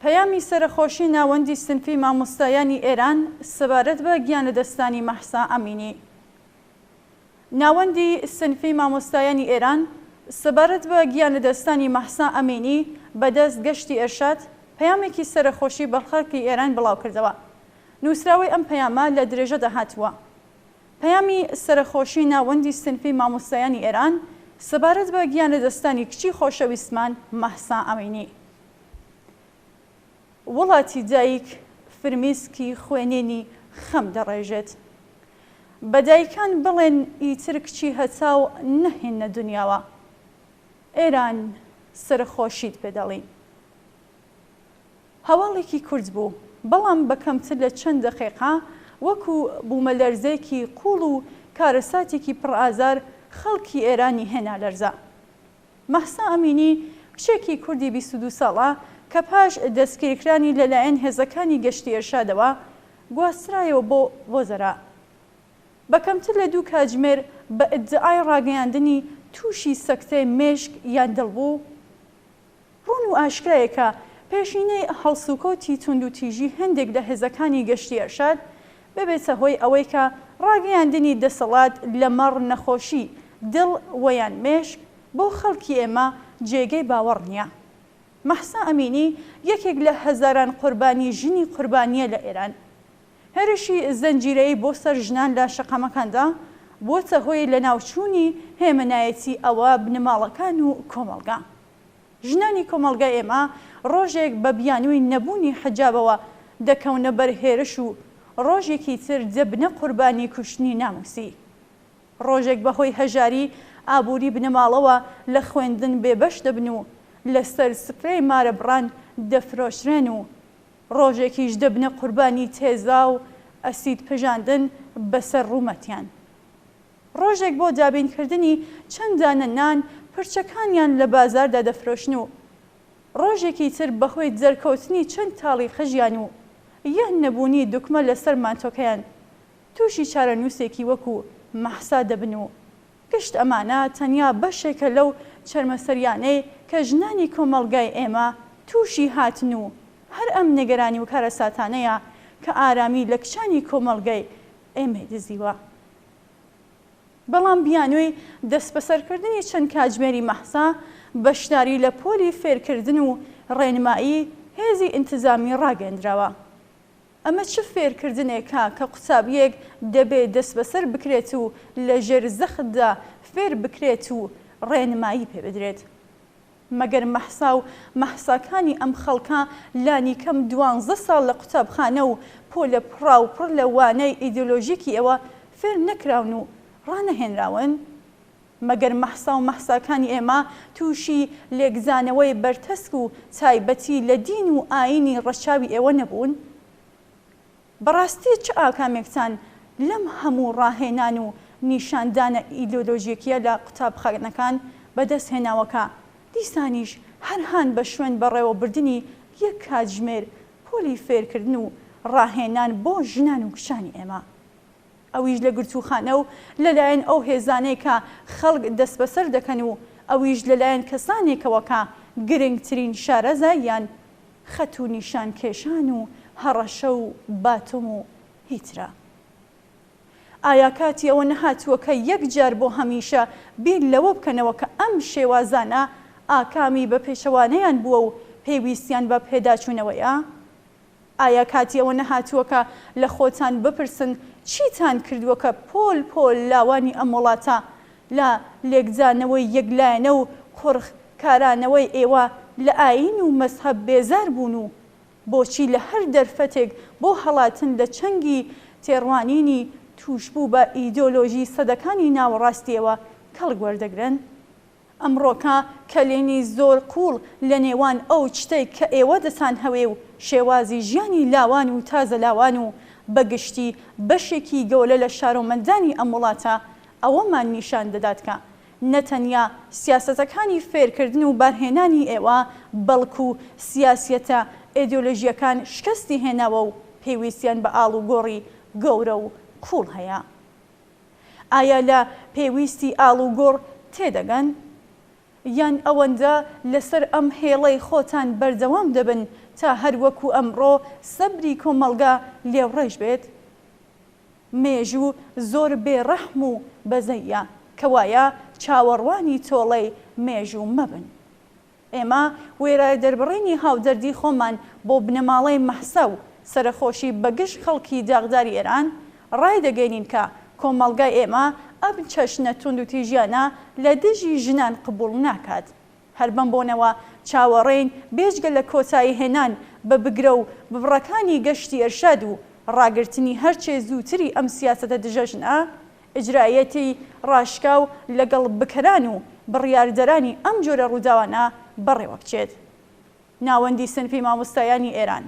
پەیامی سەرەخۆشی ناوەندی سنفی مامۆستایانی ئێران سەبارەت بە گیانلەدەستدانی مەهسا ئەمینی. ناوەندی سنفی مامۆستایانی ئێران سەبارەت بە گیانلەدەستدانی مەهسا ئەمینی بە دەست گەشتی ئێرشاد، پەیامێکی سەرەخۆشی بە خەڵکی ئێران بڵاوکردەوە. نووسراوەی ئەم پەیامە لە درێژەدا هاتووە. پەیامی سەرەخۆشی ناوەندی سنفی مامۆستایانی ئێران سەبارەت بە گیانلەدەستدانی کچی خۆشەویستمان مەهسا ئەمینی. وڵاتی دایک فرمیسکی خوێنینی خەم دەڕێژێت. بە دایکان بڵێن ئیتر کچی هەتاو نەهێننە دنیاوە. ئێران سەرەخۆشیت پێ دەڵێین. هەواڵێکی کورت بوو، بەڵام بە کەمتر لە چەند دەقیقە وەکو بوومەلەرزەیەکی قووڵ و کارەساتێکی پڕ ئازار خەڵکی ئێرانی هێنا لەرزە. مەهسا ئەمینی، کچێکی کوردی 22 ساڵە کە پاش دەستگیرکرانی لەلایەن هێزەکانی گەشتی ئێرشادەوە گواسترایەوە بۆ وەزەرا. بە کەمتر لە دوو کاتژمێر بە ئیدعای ڕاگەیاندنی تووشی سەکتەی مێشک یان دڵ بوو، ڕوون و ئاشکرایە کە پێشینەی هەڵسوکەوتی توندوتیژی هەندێک لە هێزەکانی گەشتی ئێرشاد ببێتە هۆی ئەوەی کە ڕاگەیاندنی دەسەڵات لەمەڕ نەخۆشی دڵ وەیان مێشک بۆ خەڵکی ئێمە جێگەی باوەڕ نییە. مەهسا ئەمینی یەکێک لە هەزاران قوربانی ژنی قوربانییە لە ئێران. هێرشی زنجیرەیی بۆ سەر ژنان لە شەقامەکاندا بووەتە هۆی لەناوچوونی هێمنایەتی ئەوە بنەماڵەکان و کۆمەڵگا. ژنانی کۆمەڵگای ئێمە ڕۆژێک بە بیانووی نەبوونی حجابەوە دەکەونە بەر هێرش و ڕۆژێکی تر دەبنە قوربانی کوشتنی ناموسی. ڕۆژێک بە هۆی هەژاری ئابووری بنەماڵەوە لە خوێندن بێبەش دەبن و لەسەر سفرەی مارەبڕان دەفرۆشرێن و ڕۆژێکیش دەبنە قوربانی تێزا و ئەسید پژاندن بەسەر ڕوومەتیان. ڕۆژێک بۆ دابینکردنی چەند دانە نان پرچەکانیان لە بازاردا دەفرۆشن و ڕۆژێکی تر بەهۆی دەرکەوتنی چەند تاڵی قژیان و یان نەبوونی دوکمە لەسەر مانتۆکەیان تووشی چارەنووسێکی وەکو مەهسا دەبن و گشت ئەمانە تەنیا بەشێکە لەو چەرمەسەریانەی کە ژنانی کۆمەڵگای ئێمە تووشی هاتن و هەر ئەم نیگەرانی و کارەساتانەیە کە ئارامی لە کچانی کۆمەڵگای ئێمەی دزیوە. بەڵام بیانووی دەستبەسەرکردنی چەند کاتژمێری مەهسا بەشداری لە پۆلی فێرکردن و ڕێنمایی هێزی ئینتزامی ڕاگەیەندراوە. ئەمە چ فێرکردنێکە کە قوتابییەک دەبێ دەستبەسەر بکرێت و لە ژێر زەختدا فێر بکرێت و ڕێنمایی پێ بدرێت؟ مەگەر مەهسا و مەهساکانی ئەم خەڵکە لانیکەم دوانزە ساڵ لە قوتابخانە و پۆلە پڕاوپڕ لە وانەی ئیدۆلۆژیکی ئێوە فێر نەکراون و ڕانەهێنراون؟ مەگەر مەهسا و مەهساکانی ئێمە تووشی لێکدانەوەی بەرتەسک و تایبەتی لە دین و ئایینی ڕەچاوی ئێوە نەبوون؟ بەڕاستی چ ئاکامێکتان لەم هەموو ڕاهێنان و نیشاندانە ئیدۆلۆژیکیە لە قوتابخانەکان بەدەست هێناوە کە دیسانیش هەر هان بە شوێن بەڕێوەبردنی یەک کاتژمێر پۆلی فێرکردن و ڕاهێنان بۆ ژنان و کچانی ئێمە ئەویش لە گرتووخانە و لەلایەن ئەو هێزانەی کە خەڵک دەستبەسەر دەکەن و ئەویش لەلایەن کەسانێکەوە کە گرنگترین شارەزاییان خەت و نیشان کێشان و هەڕەشە و باتۆم و هیترە. ئایا کاتی ئەوە نەهاتووە کە یەک جار بۆ هەمیشە بیر لەوە بکەنەوە کە ئەم شێوازانە ئاکامی بە پێچەوانەیان بووە و پێویستیان بە پێداچوونەوەیە؟ ئایا کاتی ئەوە نەهاتووە کە لە خۆتان بپرسن چیتان کردووە کە پۆل پۆل لاوانی ئەم وڵاتە لە لێکدانەوەی یەکلایەنە و قۆرخ کارانەوەی ئێوە لە ئایین و مەزهەب بێزار بوون و بۆچی لە هەر دەرفەتێک بۆ هەڵاتن لە چنگی تێڕوانینی تووشبوو بە ئیدۆلۆژی سەدەکانی ناوەڕاستی ئێوە کەڵک وەردەگرن؟ ئەمڕۆکە کەلێنی زۆر قووڵ لە نێوان ئەو چتەی کە ئێوە دەتانهەوێ و شێوازی ژیانی لاوان و تازەلاوان و بە گشتی بەشێکی گەولە لە شارۆمەندانی ئەم وڵاتە ئەوەمان نیشان دەدات کە نە تەنیا سیاسەتەکانی فێرکردن و بارهێنانی ئێوە بەڵکو سیاسیەتە ئێدیۆلۆژییەکان شکستی هێناوە و پێویستیان بە ئاڵوگۆڕی گەورە و قووڵ هەیە. ئایا لە پێویستی ئاڵوگۆڕ تێدەگەن؟ یان ئەوەندە لەسەر ئەم هێڵەی خۆتان بەردەوام دەبن تا هەر وەکوو ئەمڕۆ سەبری کۆمەڵگا لێوڕێژ بێت؟ مێژوو زۆر بێ ڕەحم و بەزەییە، کەوایە چاوەڕوانی تۆڵەی مێژوو مەبن. ئێمە وێرای دەربڕینی هاودەردی خۆمان بۆ بنەماڵەی مەهسا و سەرەخۆشی بە گشت خەڵکی داغداری ئێران، ڕایدەگەینین کە کۆمەڵگای ئێمە ئەم چەشنە توندوتیژیانە لە دژی ژنان قبووڵ ناکات. هەر بەم بۆنەوە چاوەڕێین بێجگە لە کۆتایی هێنان بە بگرە و ببڕەکانی گەشتی ئێرشاد و ڕاگرتنی هەرچێ زووتری ئەم سیاسەتە دژەژنە، ئیجرائیەتی ڕاشکاو لەگەڵ بکەران و بڕیاردەرانی ئەم جۆرە ڕووداوانە بەڕێوە بچێت. ناوەندی سنفی مامۆستایانی ئێران.